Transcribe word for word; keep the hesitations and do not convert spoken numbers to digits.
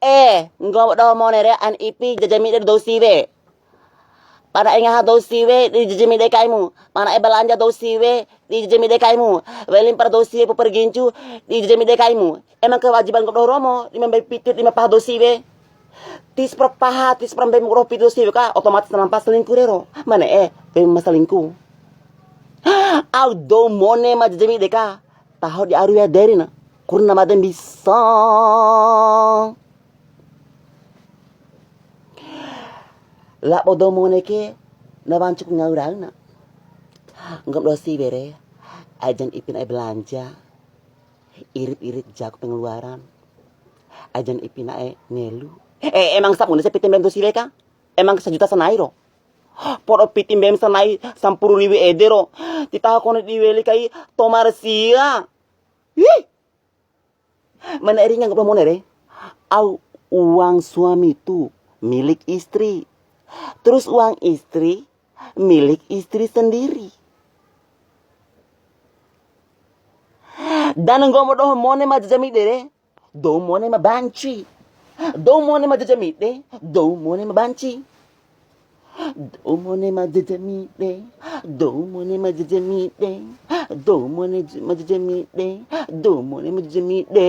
Eh, nggomi doho mone re, ain ipi jaja mide dou siwe. Pana e ngaha dou siwe di jaja mide kaimu. Pana e balanja dou siwe di jaja mide kaimu. Weli mpara dou siwe pu pergincu di jaja mide kaimu. Emang kewajiban nggomi doho romo, di ma mbei piti, di ma paha dou siwe. Tiwara paha, tiwara mbei mu doho piti dou siwe ka, otomatis nampa selingkuh rero. Mana e, mbei ma selingkuh. Au dou mone ma jaja mide ka, taho di aru ya derina. Kurna made bisa. Labo dou mone ke, na wancuku ngau rauna. Nggomi doho siwe re, ai jan ipi na'e belanja. Irit-irit jago pengeluaran. Ai jan ipi na'e ngelu. Eh, emang sabune se piti mbeimu dou siwe ka? Emang sajuta sanai ro? Podo piti mbeimu sanai sampuru riwu ede ro. Ti taho kone di weli kai tomat sia. Ih. Mana ringa nggomi doho mone re? Au, uang suami tu milik istri. Terus uang istri milik istri sendiri. Dan nggomi doho mone ma jaja mide re, dou mone ma banci. Dou mone ma jaja mide, dou mone ma banci. Dou mone ma jaja mide, dou mone ma jaja mide, dou mone j-, ma jaja mide, dou mone ma jaja mide.